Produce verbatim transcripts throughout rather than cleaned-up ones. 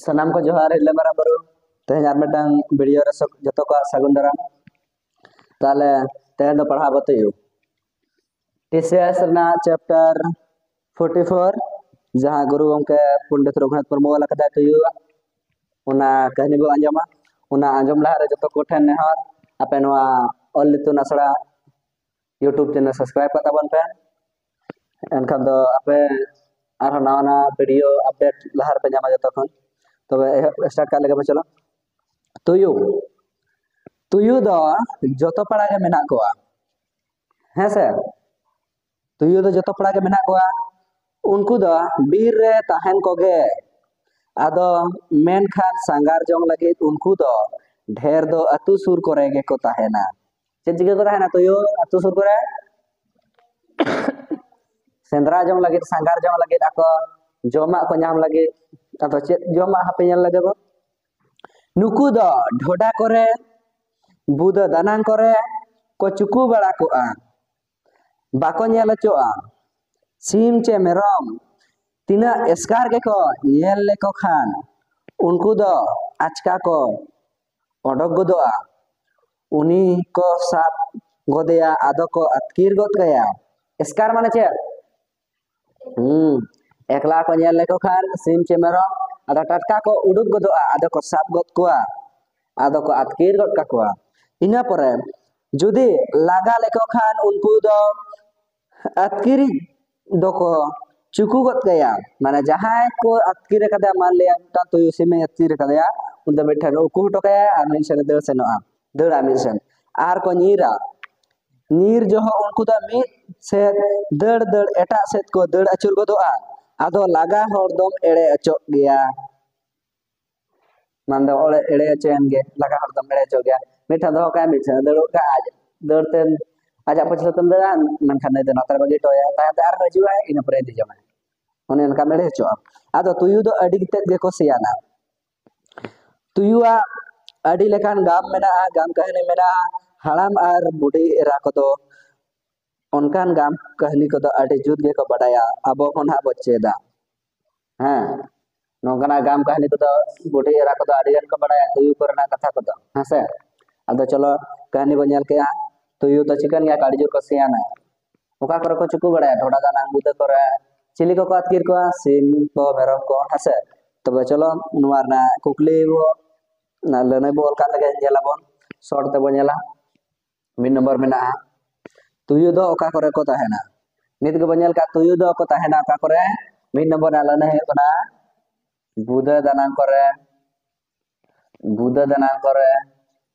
ᱥᱟᱱᱟᱢ ᱠᱚ ᱡᱚᱦᱟᱨ, ᱦᱤᱨᱞᱟᱹ ᱢᱟᱨᱟᱝ ᱵᱩᱨᱩ᱾ ᱛᱮᱦᱮᱧ ᱟᱨ ᱢᱤᱫᱴᱟᱝ ᱵᱷᱤᱰᱤᱭᱳ ᱨᱮ ᱥᱚᱠ-, ᱡᱚᱛᱚ ᱠᱚᱣᱟᱜ ᱥᱟᱹᱜᱩᱱ ᱫᱟᱨᱟᱢ᱾ ᱛᱟᱦᱞᱮ ᱛᱮᱦᱮᱧ ᱫᱚ ᱯᱟᱲᱦᱟᱣ ᱵᱚ ᱛᱩᱭᱩ᱾ ᱴᱤ ᱥᱤ ᱮᱥ ᱨᱮᱱᱟᱜ ᱪᱮᱯᱴᱟᱨ ᱯᱷᱳᱨᱴᱤ ᱯᱷᱳᱨ, ᱡᱟᱦᱟᱸ ᱜᱩᱨᱩ ᱜᱚᱢᱠᱮ ᱯᱚᱱᱰᱤᱛ ᱨᱚᱜᱷᱩᱱᱟᱛᱷ ᱢᱩᱨᱢᱩ ᱚᱞ ᱟᱠᱟᱫᱟᱭ ᱛᱩᱭᱩ, ᱚᱱᱟ ᱠᱟᱹᱦᱱᱤ ᱵᱚ ᱟᱸᱡᱚᱢᱟ᱾ ᱚᱱᱟ ᱟᱸᱡᱚᱢ ᱞᱟᱦᱟᱨᱮ ᱡᱚᱛᱚ ᱠᱚᱴᱷᱮᱱ ᱱᱮᱦᱚᱨ, ᱟᱯᱮ ᱱᱚᱣᱟ ᱚᱞ ᱤᱛᱩᱱ ᱟᱥᱲᱟ YouTube ᱪᱮᱱᱮᱞ ᱥᱟᱵᱥᱠᱨᱟᱭᱤᱵ ᱠᱟᱜ ᱛᱟᱵᱚᱱ ᱯᱮ᱾ ᱮᱱᱠᱷᱟᱱ ᱫᱚ ᱟᱯᱮ ᱟᱨᱦᱚᱸ ᱱᱟᱣᱟ ᱱᱟᱣᱟ ᱵᱷᱤᱰᱤᱭᱳ ᱟᱯᱰᱮᱴ ᱞᱟᱦᱟ ᱨᱮᱯᱮ ᱧᱟᱢᱟ ᱡᱚᱛᱚ ᱠᱷᱚᱱ᱾ ᱛᱚᱵᱮ ᱮᱦᱚᱵ ᱥᱴᱟᱨᱴ ᱠᱟᱜ ᱞᱮᱜᱮ ᱵᱚ, ᱪᱚᱞᱚ᱾ ᱛᱩᱭᱩ᱾ ᱛᱩᱭᱩ ᱫᱚ ᱡᱚᱛᱚ ᱯᱟᱲᱟ ᱜᱮ ᱢᱮᱱᱟᱜ ᱠᱚᱣᱟ, ᱦᱮᱸ ᱥᱮ? ᱛᱩᱭᱩ ᱫᱚ ᱡᱚᱛᱚ ᱯᱟᱲᱟ ᱜᱮ ᱢᱮᱱᱟᱜ ᱠᱚᱣᱟ᱾ ᱩᱱᱠᱩ ᱫᱚ ᱵᱤᱨ ᱨᱮ ᱛᱟᱦᱮᱱ ᱠᱚᱜᱮ᱾ ᱟᱫᱚ ᱢᱮᱱᱠᱷᱟᱱ ᱥᱟᱸᱜᱷᱟᱨ ᱡᱚᱝ ᱞᱟᱹᱜᱤᱫ ᱩᱱᱠᱩ ᱫᱚ ᱰᱷᱮᱨ ᱫᱚ ᱟᱹᱛᱩ ᱥᱩᱨ ᱠᱚᱨᱮ ᱜᱮᱠᱚ ᱛᱟᱦᱮᱱᱟ᱾ ᱪᱮᱫ ᱪᱤᱠᱟᱹ ᱠᱚ ᱛᱟᱦᱮᱱᱟ ᱛᱩᱭᱩ ᱟᱹᱛᱩ ᱥᱩᱨ ᱠᱚᱨᱮ? ᱥᱮᱸᱫᱽᱨᱟ ᱡᱚᱝ ᱞᱟᱹᱜᱤᱫ, ᱥᱟᱸᱜᱷᱟᱨ ᱡᱚᱝ ᱞᱟᱹᱜᱤᱫ, ᱟᱠᱚ ᱡᱚᱢᱟᱜ ᱠᱚ ᱧᱟᱢ ᱞᱟᱹᱜᱤᱫ᱾ ᱟᱫᱚ ᱪᱮᱫ ᱡᱚᱢᱟᱜ ᱦᱟᱯᱮ ᱧᱮᱞ ᱞᱮᱜᱮ ᱵᱚ᱾ ᱱᱩᱠᱩ ᱫᱚ ᱰᱷᱚᱰᱟ ᱠᱚᱨᱮ, ᱵᱩᱫᱟᱹ ᱫᱟᱱᱟᱝ ᱠᱚᱨᱮ ᱠᱚ ᱪᱩᱠᱩ ᱵᱟᱲᱟ ᱠᱚᱜᱼᱟ᱾ ᱵᱟᱠᱚ ᱧᱮᱞ ᱦᱚᱪᱚᱜᱼᱟ᱾ ᱥᱤᱢ ᱪᱮ ᱢᱮᱨᱚᱢ ᱛᱤᱱᱟᱹᱜ ᱮᱥᱠᱟᱨ ᱜᱮᱠᱚ ᱧᱮᱞ ᱞᱮᱠᱚ ᱠᱷᱟᱱ, ᱩᱱᱠᱩ ᱫᱚ ᱟᱪᱠᱟ ᱠᱚ ᱚᱰᱚᱠ ᱜᱚᱫᱚᱜᱼᱟ᱾ ᱩᱱᱤ ᱠᱚ ᱥᱟᱵ ᱜᱚᱫᱮᱭᱟ, ᱟᱫᱚ ᱠᱚ ᱟᱹᱛᱠᱤᱨ ᱜᱚᱫ ᱠᱟᱭᱟ᱾ ᱮᱥᱠᱟᱨ ᱢᱟᱱᱮ ᱪᱮᱫ? ᱦᱩᱸ, ᱮᱠᱞᱟ ᱠᱚ ᱧᱮᱞ ᱞᱮᱠᱚ ᱠᱷᱟᱱ ᱥᱤᱢ ᱪᱮ ᱢᱮᱨᱚᱢ, ᱟᱫᱚ ᱴᱟᱴᱠᱟ ᱠᱚ ᱩᱰᱩᱠ ᱜᱚᱫᱚᱜᱼᱟ, ᱟᱫᱚ ᱠᱚ ᱥᱟᱵ ᱜᱚᱫ ᱠᱚᱣᱟ, ᱟᱫᱚ ᱠᱚ ᱟᱹᱛᱠᱤᱨ ᱜᱚᱫ ᱠᱟᱠᱚᱣᱟ᱾ ᱤᱱᱟᱹ ᱯᱚᱨᱮ ᱡᱩᱫᱤ ᱞᱟᱜᱟ ᱞᱮᱠᱚ ᱠᱷᱟᱱ ᱩᱱᱠᱩ ᱫᱚ ᱟᱹᱛᱠᱤᱨᱤᱡ ᱫᱚᱠᱚ ᱪᱩᱠᱩ ᱜᱚᱫ ᱠᱟᱭᱟ᱾ ᱢᱟᱱᱮ ᱡᱟᱦᱟᱸᱭ ᱠᱚ ᱟᱹᱛᱠᱤᱨ ᱟᱠᱟᱫᱮᱭᱟ, ᱢᱟᱱ ᱞᱤᱭᱟ ᱢᱤᱫᱴᱟᱝ ᱛᱩᱭᱩ ᱥᱤᱢᱮ ᱟᱹᱛᱠᱤᱨ ᱟᱠᱟᱫᱮᱭᱟ, ᱩᱱᱤ ᱫᱚ ᱢᱤᱫ ᱴᱷᱮᱱ ᱩᱠᱩ ᱦᱚᱴᱚ ᱠᱟᱭᱟ ᱟᱨ ᱢᱤᱫ ᱥᱮᱱ ᱫᱟᱹᱲ ᱥᱮᱱᱚᱜᱼᱟ, ᱫᱟᱹᱲᱟ ᱢᱤᱫ ᱥᱮᱱ᱾ ᱟᱨ ᱠᱚ ᱧᱤᱨᱟ᱾ ᱧᱤᱨ ᱡᱚᱦᱚᱜ ᱩᱱᱠᱩ ᱫᱚ ᱢᱤᱫ ᱥᱮᱫ ᱫᱟᱹᱲ ᱫᱟᱹᱲ ᱮᱴᱟᱜ ᱥᱮᱫ ᱠᱚ ᱫᱟᱹᱲ ᱟᱹᱪᱩᱨ ᱜᱚᱫᱚᱜᱼᱟ᱾ ᱟᱫᱚ ᱞᱟᱜᱟ ᱦᱚᱲ ᱫᱚᱢ ᱮᱲᱮ ᱚᱪᱚᱜ ᱜᱮᱭᱟ᱾ ᱢᱟᱱ ᱫᱚ ᱚᱲᱮ-, ᱮᱲᱮ ᱚᱪᱚᱭᱮᱱ ᱜᱮ, ᱞᱟᱜᱟ ᱦᱚᱲ ᱫᱚᱢ ᱮᱲᱮ ᱚᱪᱚᱜ ᱜᱮᱭᱟ᱾ ᱢᱤᱫ ᱴᱷᱮᱱ ᱫᱚᱦᱚ ᱠᱟᱭ, ᱢᱤᱫ ᱴᱷᱮᱱ ᱫᱟᱹᱲ ᱜᱚᱫ ᱠᱟᱜᱼᱟ, ᱟᱡ ᱫᱟᱹᱲ ᱛᱮ ᱟᱡᱟᱜ ᱯᱟᱹᱪᱷᱞᱟᱹ ᱛᱮᱢ ᱫᱟᱹᱲᱟ, ᱢᱮᱱᱠᱷᱟᱱ ᱱᱩᱭ ᱫᱚ ᱱᱚᱛᱮ ᱨᱮ ᱵᱟᱹᱜᱤ ᱦᱚᱴᱚ ᱟᱭᱟ, ᱛᱟᱭᱚᱢ ᱛᱮ ᱟᱨᱦᱚᱸ ᱦᱤᱡᱩᱜᱼᱟᱭ, ᱤᱱᱟᱹ ᱯᱚᱨᱮ ᱤᱫᱤ ᱡᱚᱝᱟᱭ᱾ ᱚᱱᱮ ᱚᱱᱠᱟᱢ ᱮᱲᱮ ᱦᱚᱪᱚᱜᱼᱟ᱾ ᱟᱫᱚ ᱛᱩᱭᱩ ᱫᱚ ᱟᱹᱰᱤ ᱛᱮᱫ ᱜᱮᱠᱚ ᱥᱮᱭᱟᱱᱟ᱾ ᱛᱩᱭᱩᱣᱟᱜ ᱟᱹᱰᱤ ᱞᱮᱠᱟᱱ ᱜᱟᱢ ᱢᱮᱱᱟᱜᱼᱟ, ᱜᱟᱢ ᱠᱟᱹᱦᱱᱤ ᱢᱮᱱᱟᱜᱼᱟ᱾ ᱦᱟᱲᱟᱢ ᱟᱨ ᱵᱩᱰᱷᱤ ᱮᱨᱟ ᱠᱚᱫᱚ ᱚᱱᱠᱟᱱ ᱜᱟᱢ ᱠᱟᱹᱦᱱᱤ ᱠᱚᱫᱚ ᱟᱹᱰᱤ ᱡᱩᱛ ᱜᱮᱠᱚ ᱵᱟᱰᱟᱭᱟ, ᱟᱵᱚ ᱠᱷᱚᱱ ᱦᱟᱸᱜ ᱵᱚ ᱪᱮᱫᱟ᱾ ᱦᱮᱸ, ᱱᱚᱝᱠᱟᱱᱟᱜ ᱜᱟᱢ ᱠᱟᱹᱦᱱᱤ ᱠᱚᱫᱚ ᱵᱩᱰᱷᱤ ᱮᱨᱟ ᱠᱚᱫᱚ ᱟᱹᱰᱤ ᱜᱟᱱ ᱠᱚ ᱵᱟᱲᱟᱭᱟ, ᱛᱩᱭᱩ ᱠᱚᱨᱮᱱᱟᱜ ᱠᱟᱛᱷᱟ ᱠᱚᱫᱚ, ᱦᱮᱸ ᱥᱮ᱾ ᱟᱫᱚ ᱪᱚᱞᱚ, ᱠᱟᱹᱦᱱᱤ ᱵᱚᱱ ᱧᱮᱞ ᱠᱮᱜᱼᱟ᱾ ᱛᱩᱭᱩ ᱫᱚ ᱪᱤᱠᱟᱹᱱ ᱜᱮᱭᱟ ᱠᱚ? ᱟᱹᱰᱤ ᱡᱳᱨ ᱠᱚ ᱥᱮᱭᱟᱱᱟ᱾ ᱚᱠᱟ ᱠᱚᱨᱮ ᱠᱚ ᱪᱩᱠᱩ ᱵᱟᱲᱟᱭᱟ? ᱰᱷᱚᱰᱟ ᱫᱟᱱᱟᱝ, ᱵᱩᱫᱟᱹ ᱠᱚᱨᱮ᱾ ᱪᱤᱞᱤ ᱠᱚᱠᱚ ᱟᱹᱛᱠᱤᱨ ᱠᱚᱣᱟ? ᱥᱤᱢ ᱠᱚ, ᱢᱮᱨᱚᱢ ᱠᱚ, ᱦᱮᱸ ᱥᱮ᱾ ᱛᱚᱵᱮ ᱪᱚᱞᱚ, ᱱᱚᱣᱟ ᱨᱮᱱᱟᱜ ᱠᱩᱠᱞᱤ ᱵᱚ, ᱚᱱᱟ ᱞᱟᱹᱱᱟᱹᱭ ᱵᱚ ᱚᱞ ᱠᱟᱜ ᱞᱮᱜᱮ, ᱧᱮᱞᱟᱵᱚᱱ, ᱥᱚᱨᱴ ᱛᱮᱵᱚ ᱧᱮᱞᱟ᱾ ᱢᱤᱫ ᱱᱚᱢᱵᱚᱨ ᱢᱮᱱᱟᱜᱼᱟ, ᱛᱩᱭᱩ ᱫᱚ ᱚᱠᱟ ᱠᱚᱨᱮ ᱠᱚ ᱛᱟᱦᱮᱱᱟ? ᱱᱤᱛ ᱜᱮᱵᱚᱱ ᱧᱮᱞ ᱠᱟᱜ, ᱛᱩᱭᱩ ᱫᱚ ᱠᱚ ᱛᱟᱦᱮᱱᱟ ᱚᱠᱟ ᱠᱚᱨᱮ? ᱢᱤᱫ ᱱᱚᱢᱵᱚᱨ ᱨᱮᱱᱟᱜ ᱞᱟᱹᱱᱟᱹᱭ ᱦᱩᱭᱩᱜ ᱠᱟᱱᱟ ᱵᱩᱫᱟᱹ ᱫᱟᱱᱟᱝ ᱠᱚᱨᱮ, ᱵᱩᱫᱟᱹ ᱫᱟᱱᱟᱝ ᱠᱚᱨᱮ,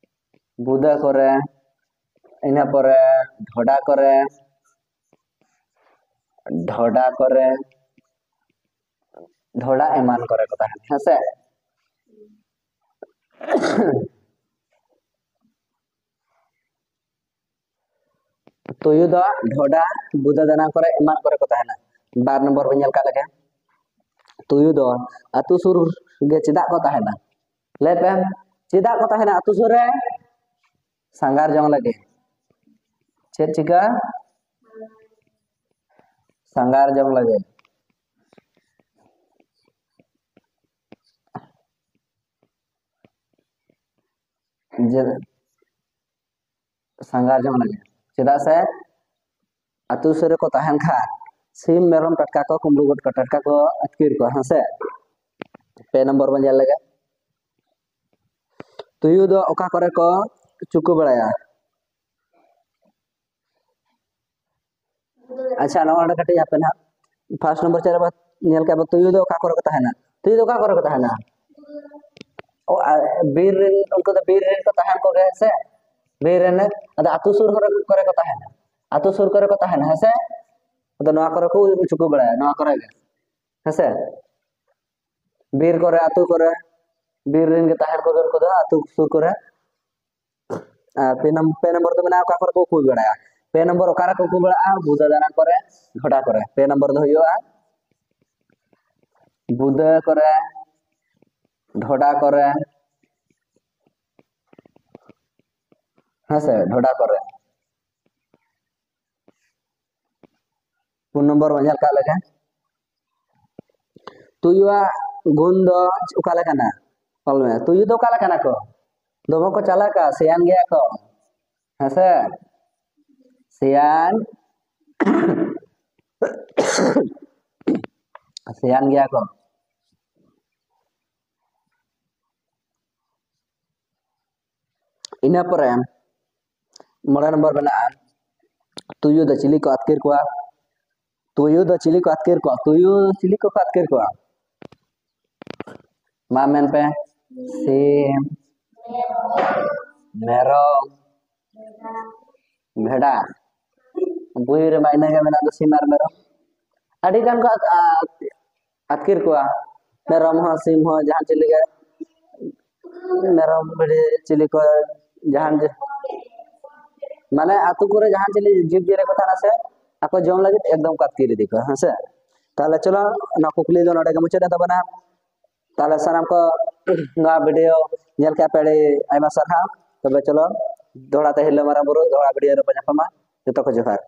ᱵᱩᱫᱟᱹ ᱠᱚᱨᱮ, ᱤᱱᱟᱹ ᱯᱚᱨᱮ ᱰᱷᱚᱰᱟ ᱠᱚᱨᱮ, ᱰᱷᱚᱰᱟ ᱠᱚᱨᱮ, ᱰᱷᱚᱰᱟ ᱮᱢᱟᱱ ᱠᱚᱨᱮ ᱠᱚ ᱛᱟᱦᱮᱱᱟ, ᱦᱮᱸ ᱥᱮ᱾ ᱛᱩᱭᱩ ᱫᱚ ᱰᱷᱚᱰᱟ, ᱵᱩᱫᱟᱹ ᱫᱟᱱᱟᱝ ᱠᱚᱨᱮ, ᱮᱢᱟᱱ ᱠᱚᱨᱮ ᱠᱚ ᱛᱟᱦᱮᱱᱟ᱾ ᱵᱟᱨ ᱱᱚᱢᱵᱚᱨ ᱵᱚᱱ ᱧᱮᱞ ᱠᱟᱜ ᱞᱮᱜᱮ, ᱛᱩᱭᱩ ᱫᱚ ᱟᱹᱛᱩ ᱥᱩᱨ ᱜᱮ ᱪᱮᱫᱟᱜ ᱠᱚ ᱛᱟᱦᱮᱱᱟ? ᱞᱟᱹᱭ ᱯᱮ, ᱪᱮᱫᱟᱜ ᱠᱚ ᱛᱟᱦᱮᱱᱟ ᱟᱹᱛᱩ ᱥᱩᱨ ᱨᱮ? ᱥᱟᱸᱜᱷᱟᱨ ᱡᱚᱝ ᱞᱟᱹᱜᱤᱫ᱾ ᱪᱮᱫ ᱪᱤᱠᱟᱹ? ᱥᱟᱸᱜᱷᱟᱨ ᱡᱚᱝ ᱞᱟᱹᱜᱤᱫ᱾ ᱡᱮ ᱥᱟᱸᱜᱷᱟᱨ ᱡᱚᱝ ᱞᱟᱹᱜᱤᱫ, ᱪᱮᱫᱟᱜ ᱥᱮ ᱟᱹᱛᱩ ᱥᱩᱨ ᱨᱮᱠᱚ ᱛᱟᱦᱮᱱ ᱠᱷᱟᱱ ᱥᱤᱢ, ᱢᱮᱨᱚᱢ, ᱴᱟᱴᱠᱟ ᱠᱚ ᱠᱩᱢᱵᱽᱲᱩ ᱜᱚᱫ ᱠᱚᱣᱟ, ᱴᱟᱴᱠᱟ ᱠᱚ ᱟᱹᱛᱠᱤᱨ ᱠᱚᱣᱟ, ᱦᱮᱸ ᱥᱮ᱾ ᱯᱮ ᱱᱚᱢᱵᱚᱨ ᱵᱚᱱ ᱧᱮᱞ ᱞᱮᱜᱮ, ᱛᱩᱭᱩ ᱫᱚ ᱚᱠᱟ ᱠᱚᱨᱮ ᱠᱚ ᱪᱩᱠᱩ ᱵᱟᱲᱟᱭᱟ? ᱟᱪᱪᱷᱟ, ᱱᱚᱣᱟ ᱚᱸᱰᱮ ᱠᱟᱹᱴᱤᱡ ᱦᱟᱯᱮ ᱱᱟᱦᱟᱜ᱾ ᱯᱷᱟᱥᱴ ᱱᱚᱢᱵᱚᱨ ᱪᱮᱫ ᱨᱮ ᱧᱮᱞ ᱠᱮᱫ ᱵᱚ, ᱛᱩᱭᱩ ᱫᱚ ᱚᱠᱟ ᱠᱚᱨᱮ ᱠᱚ ᱛᱟᱦᱮᱱᱟ? ᱛᱩᱭᱩ ᱫᱚ ᱚᱠᱟ ᱠᱚᱨᱮ ᱠᱚ ᱛᱟᱦᱮᱱᱟ? ᱚ, ᱟᱨ ᱵᱤᱨ ᱨᱮᱱ, ᱩᱱᱠᱩ ᱫᱚ ᱵᱤᱨ ᱨᱮᱱ ᱠᱚ ᱛᱟᱦᱮᱱ ᱠᱚᱜᱮ, ᱦᱮᱸ ᱥᱮ? ᱵᱤᱨ ᱨᱮᱱ, ᱟᱫᱚ ᱟᱹᱛᱩ ᱥᱩᱨ ᱠᱚᱨᱮ, ᱠᱚᱨᱮ ᱠᱚ ᱛᱟᱦᱮᱱᱟ, ᱟᱹᱛᱩ ᱥᱩᱨ ᱠᱚᱨᱮ ᱠᱚ ᱛᱟᱦᱮᱱᱟ, ᱦᱮᱸ ᱥᱮ? ᱟᱫᱚ ᱱᱚᱣᱟ ᱠᱚᱨᱮ ᱠᱚ ᱪᱩᱠᱩ ᱵᱟᱲᱟᱭᱟ, ᱱᱚᱣᱟ ᱠᱚᱨᱮ ᱜᱮ, ᱦᱮᱸ ᱥᱮ? ᱵᱤᱨ ᱠᱚᱨᱮ, ᱟᱹᱛᱩ ᱠᱚᱨᱮ, ᱵᱤᱨ ᱨᱮᱱ ᱜᱮ ᱛᱟᱦᱮᱱ ᱠᱚᱜᱮ ᱩᱱᱠᱩ ᱫᱚ ᱟᱹᱛᱩ ᱥᱩᱨ ᱠᱚᱨᱮ᱾ ᱟᱨ ᱯᱮ ᱱᱚᱢ-, ᱯᱮ ᱱᱚᱢᱵᱚᱨ ᱫᱚ ᱢᱮᱱᱟᱜᱼᱟ, ᱚᱠᱟ ᱠᱚᱨᱮ ᱠᱚ ᱩᱠᱩ ᱵᱟᱲᱟᱭᱟ? ᱯᱮ ᱱᱚᱢᱵᱚᱨ ᱚᱠᱟ ᱨᱮᱠᱚ ᱩᱠᱩ ᱵᱟᱲᱟᱜᱼᱟ? ᱵᱩᱫᱟᱹ ᱫᱟᱱᱟᱝ ᱠᱚᱨᱮ, ᱰᱷᱚᱰᱟ ᱠᱚᱨᱮ᱾ ᱯᱮ ᱱᱚᱢᱵᱚᱨ ᱫᱚ ᱦᱩᱭᱩᱜᱼᱟ ᱵᱩᱫᱟᱹ ᱠᱚᱨᱮ, ᱰᱷᱚᱰᱟ ᱠᱚᱨᱮ, ᱦᱮᱸ ᱥᱮ, ᱰᱷᱚᱰᱟ ᱠᱚᱨᱮ᱾ ᱯᱩᱱ ᱱᱚᱢᱵᱚᱨ ᱵᱚᱱ ᱧᱮᱞ ᱠᱟᱜ ᱞᱮᱠᱟ, ᱛᱩᱭᱩᱣᱟᱜ ᱜᱩᱱ ᱫᱚ ᱚᱠᱟ ᱞᱮᱠᱟᱱᱟ? ᱚᱞ ᱢᱮ, ᱛᱩᱭᱩ ᱫᱚ ᱚᱠᱟ ᱞᱮᱠᱟᱱᱟ ᱠᱚ? ᱫᱚᱢᱮ ᱠᱚ ᱪᱟᱞᱟᱠᱟ, ᱥᱮᱭᱟᱱ ᱜᱮᱭᱟ ᱠᱚ, ᱦᱮᱸᱥᱮ? ᱥᱮᱭᱟᱱ ᱥᱮᱭᱟᱱ ᱜᱮᱭᱟ ᱠᱚ᱾ ᱤᱱᱟᱹ ᱯᱚᱨᱮ ᱢᱚᱬᱮ ᱱᱚᱢᱵᱚᱨ ᱢᱮᱱᱟᱜᱼᱟ, ᱛᱩᱭᱩ ᱫᱚ ᱪᱤᱞᱤ ᱠᱚ ᱟᱹᱛᱠᱤᱨ ᱠᱚᱣᱟ? ᱛᱩᱭᱩ ᱫᱚ ᱪᱤᱞᱤ ᱠᱚ ᱟᱹᱛᱠᱤᱨ ᱠᱚᱣᱟ? ᱛᱩᱭᱩ ᱪᱤᱞᱤ ᱠᱚᱠᱚ ᱟᱹᱛᱠᱤᱨ ᱠᱚᱣᱟ? ᱢᱟ ᱢᱮᱱ ᱯᱮ, ᱥᱤᱢ, ᱢᱮᱨᱚᱢ, ᱵᱷᱮᱰᱟ᱾ ᱵᱳᱭ ᱨᱮᱢᱟ ᱤᱱᱟᱹᱜᱮ ᱢᱮᱱᱟᱜ ᱫᱚ, ᱥᱤᱢ ᱟᱨ ᱢᱮᱨᱚᱢ᱾ ᱟᱹᱰᱤ ᱜᱟᱱ ᱠᱚ ᱟᱛ-, ᱟᱛ-, ᱟᱹᱛᱠᱤᱨ ᱠᱚᱣᱟ, ᱢᱮᱨᱚᱢ ᱦᱚᱸ, ᱥᱤᱢ ᱦᱚᱸ, ᱡᱟᱦᱟᱸ ᱪᱤᱞᱤ ᱜᱮ, ᱢᱮᱨᱚᱢ, ᱵᱷᱤᱰᱤ, ᱪᱤᱞᱤ ᱠᱚ, ᱡᱟᱦᱟᱱ ᱡᱤ-, ᱢᱟᱱᱮ ᱟᱹᱛᱩ ᱠᱚᱨᱮ ᱡᱟᱦᱟᱸ ᱪᱤᱞᱤ ᱡᱤᱵᱽ ᱡᱤᱭᱟᱹᱞᱤ ᱠᱚ ᱛᱟᱦᱮᱱᱟ ᱥᱮ, ᱟᱠᱚ ᱡᱚᱢ ᱞᱟᱹᱜᱤᱫ ᱮᱠᱫᱚᱢ ᱠᱚ ᱟᱹᱛᱠᱤᱨ ᱤᱫᱤ ᱠᱚᱣᱟ, ᱦᱮᱸ ᱥᱮ? ᱛᱟᱦᱚᱞᱮ ᱪᱚᱞᱚ, ᱱᱚᱣᱟ ᱠᱩᱠᱞᱤ ᱫᱚ ᱱᱚᱰᱮ ᱜᱮ ᱢᱩᱪᱟᱹᱫ ᱮᱱ ᱛᱟᱵᱚᱱᱟ᱾ ᱛᱟᱦᱚᱞᱮ ᱥᱟᱱᱟᱢ ᱠᱚ ᱱᱚᱣᱟ ᱵᱷᱤᱰᱤᱭᱳ ᱧᱮᱞ ᱠᱟᱜ ᱯᱮ ᱟᱹᱰᱤ ᱟᱭᱢᱟ ᱥᱟᱨᱦᱟᱣ᱾ ᱛᱚᱵᱮ ᱪᱚᱞᱚ, ᱫᱚᱦᱲᱟ ᱛᱮ ᱦᱤᱨᱞᱟᱹ ᱢᱟᱨᱟᱝ ᱵᱩᱨᱩ, ᱫᱚᱦᱲᱟ ᱵᱷᱤᱰᱤᱭᱳ ᱨᱮᱵᱚᱱ ᱧᱟᱯᱟᱢᱟ᱾ ᱡᱚᱛᱚ ᱠᱚ ᱡᱚᱦᱟᱨ᱾